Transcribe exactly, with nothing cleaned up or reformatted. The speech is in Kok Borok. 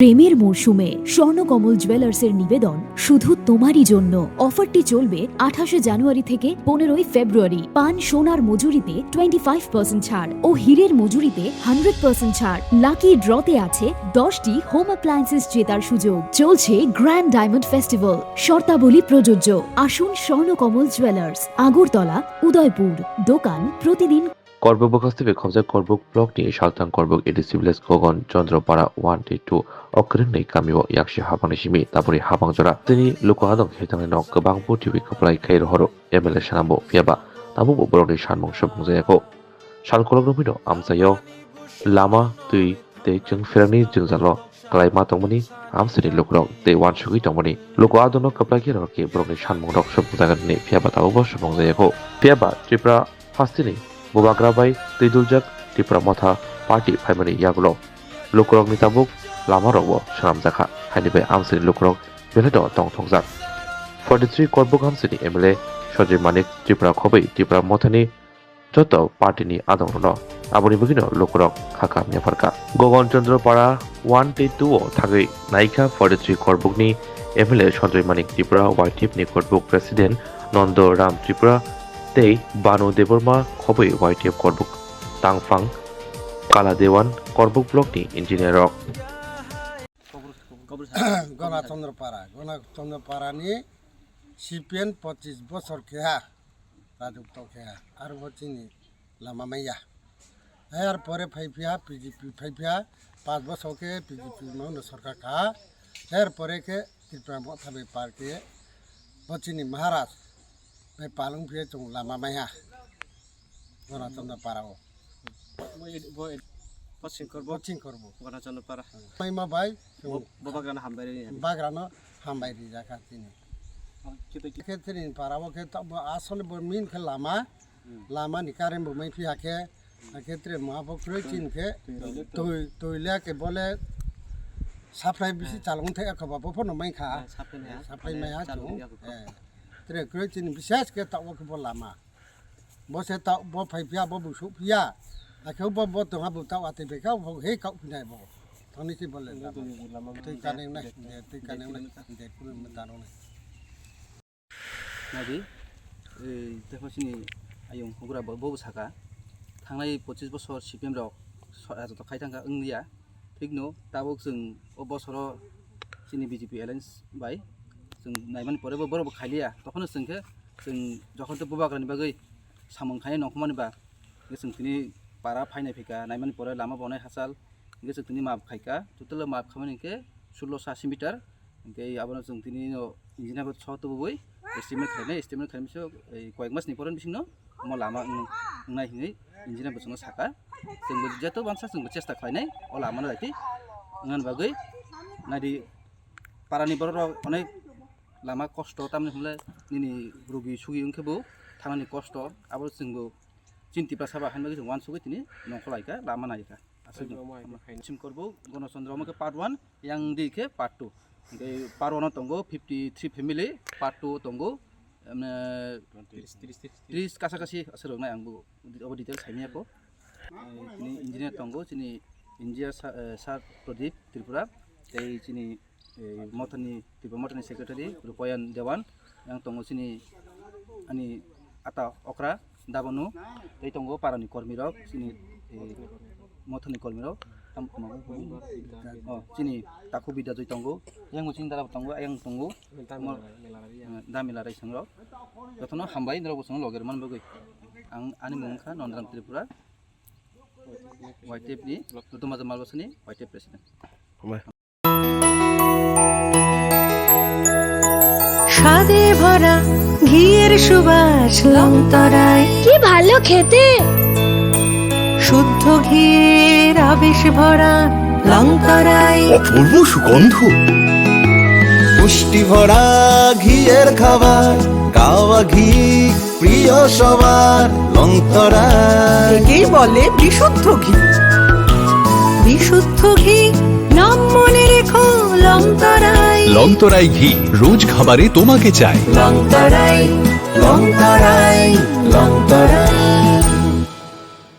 প্রেমের মরশুমে স্বর্ণকমল জুয়েলার্সের নিবেদন শুধু তোমারই জন্য। অফারটি চলবে আঠাশে জানুয়ারি থেকে পনেরোই ফেব্রুয়ারি। পান সোনার মজুরিতে টোয়েন্টি ফাইভ পার্সেন্ট ছাড় ও হীরের মজুরিতে হান্ড্রেড পার্সেন্ট ছাড়। লাকি ড্রতে আছে দশটি হোম অ্যাপ্লায়েন্সেস জেতার সুযোগ। চলছে গ্র্যান্ড ডায়মন্ড ফেস্টিভ্যাল, শর্তাবলী প্রযোজ্য। আসুন স্বর্ণকমল জুয়েলার্স, আগরতলা, উদয়পুর। দোকান প্রতিদিন। Korbuk bwkhastwi khobjak Korbuk block ni Salthang Korbuk A D C village Gogon Chandra Para one tei two o kwrwngni kamio yaksi habangni simi tabukni habang jora tini luku adong khe tangnaino kwbang bo twiwi kwplai khai rohoro M L A sanambo, phiyaba tabukbo borokni sanmung subung jayakho. Sal kolok romwino amchaio lama, twi tei chwng pherangni jwngjalo kwlaima tongmani amchaini lukurok tei uansugwi tongmani luku adongno kwplai khe rohorkhe borokni sanmungrok subung jagan hwnwi, phiyaba tabukbo subung jayakho. Phiyaba Tripura hasteni bubagra bai twiduljak Tipra Motha party phaimani yagulo lukurokni tabuk lamarokbo swnamjakha, haini bai amchaini lukurok belai no tongthokjak. Forty three Korbuk amchaini M L A Sanjoy Manik Tripura khobwi Tipra Mothani joto party ni adongrokno aboni bagwino lukurok kha kam yapharkha. Gogon Chandra Para one tei two o thangwi naikha forty three Korbukni M L A Sanjoy Manik Tripura, Y T F ni Korbuk President Nondo Ram Tripura tei Banu Debbarma khobwi Y T F Korbuk tangphang Kala Dewan Korbuk block ni engineer rok. Gona Chandra Para, Gona Chandra Para ni C P M pochis bosor keha. Rajuk tong khe aro bo chini lama maya. Her pore phai phiya P G P phai phiya, panch bosor khe P G P no no sorkar kha. Her pore khe Tripura Motha bai par khe bo chini Maharaj bai palung phiya chung lama maya. Gona Chandra Para o. Bo, bo, bo chingkor bo. Bo chingkor bo. Gona Chandra Para. Mai ma bai. Bo, bo bagrano hambai ri. Bagrano hambai rijak ha chini. Khe tini para o khe asole bo min khe lama, lama ni current bo mai phiya khe, hakhe tre ma bo kroi chin khe twi, twi le khe bole supply bisi chalung thai kha ba bo phono mai kha. Supply mai ha chung. Tre kroi chin bises khe ta o khe bo lama. Bo se ta bo phai phiya, bo busuk phiya. Akhe bo, bo tongha bo ta atwi bai kha, bo he kau phinai bo. Thani si bole. Twi kaneng nai, twi kaneng nai, de kunu mata rok nai. Nadi, ei, tei sini ayung hugra bo, bo saka. Thangnai pochis bosor C P M rok so-, joto khai thangkha wngya. Thikno tabuk chwng o bosoro chini B J P alliance bai chwng naimani pore bo borok bo khailiya. Tokhono chwng khe chwng jokhon tei bubagrani bagwi samung khainai nongkhormani ba hwnkhe chwng tini para phainai phaikha, naimani pore lama bonai hachal hwnkhe chwng tini maap khaikha. Total o maap khamani hwnkhe sullo sa asi meter. Hwnkhe abono chwng tini no engineer bo so tubui estimate khainai, estimate khainai bisingo koyek mas ni pore bisingno omo lama wng-, wngnai hinwi engineer bo chwngno saka. Chwngbo jeto bansa chwngbo chesta khlainai o lamano daitwi wngnani bagwi. Naidi parani borok rok onek lama kosto, tamni hwnle nini rugi sugi wngkhe bo thangnani kosto, abo chwngbo chini Tiprasa bai haino bagwi chwng uansugwi tini nongkhor laikha, lama naikha. Aswk chwng chimkorbo Gono Chandra omo khe part one, yang di khe part two. Hwnkhe part one o tongo fifty three family, part two o tongo, emne, tris, tris, tris, tris kasa kasi aswk rok nai ang bo obo detail saimanya kho. Tini engineer tongo, chini engineer sa-, eh, Sir Pradip Tripura, tei chini, eh, mothani, Tripura mothani secretary Rupayan Dewan, yang tongo chini ani ata okra Dabanu, tei tongo parani kormirok, chini, eh, mothani kormirok, tam-, oh, chini takhu bidya joi tongo, yang chini dara tongo, yang tongo, mo-, eh, damila rai sangrok. Jotono hambai, norok bo chwngno loge rwmani bagwi. Ang ani mung wngkha Nondaram Tripura, Y T F ni, Duma Jamal Bosani Y T F president. স্বাদে ভরা ঘিয়ের সুবাস লংতরায়। কি ভালো খেতে! শুদ্ধ ঘিয়ের আবেশ ভরা লংতরায়। অপূর্ব সুগন্ধ। পুষ্টি ভরা ঘিয়ের খাবার, গাওয়া ঘি প্রিয় সবার, লংতরায়। একেই বলে বিশুদ্ধ ঘি। বিশুদ্ধ ঘি, নাম মনে রেখো, লংতরায়। লংতরায় ঘি, রোজ খাবারে তোমাকে চাই। লংতরায়, লংতরায়, লংতরায়।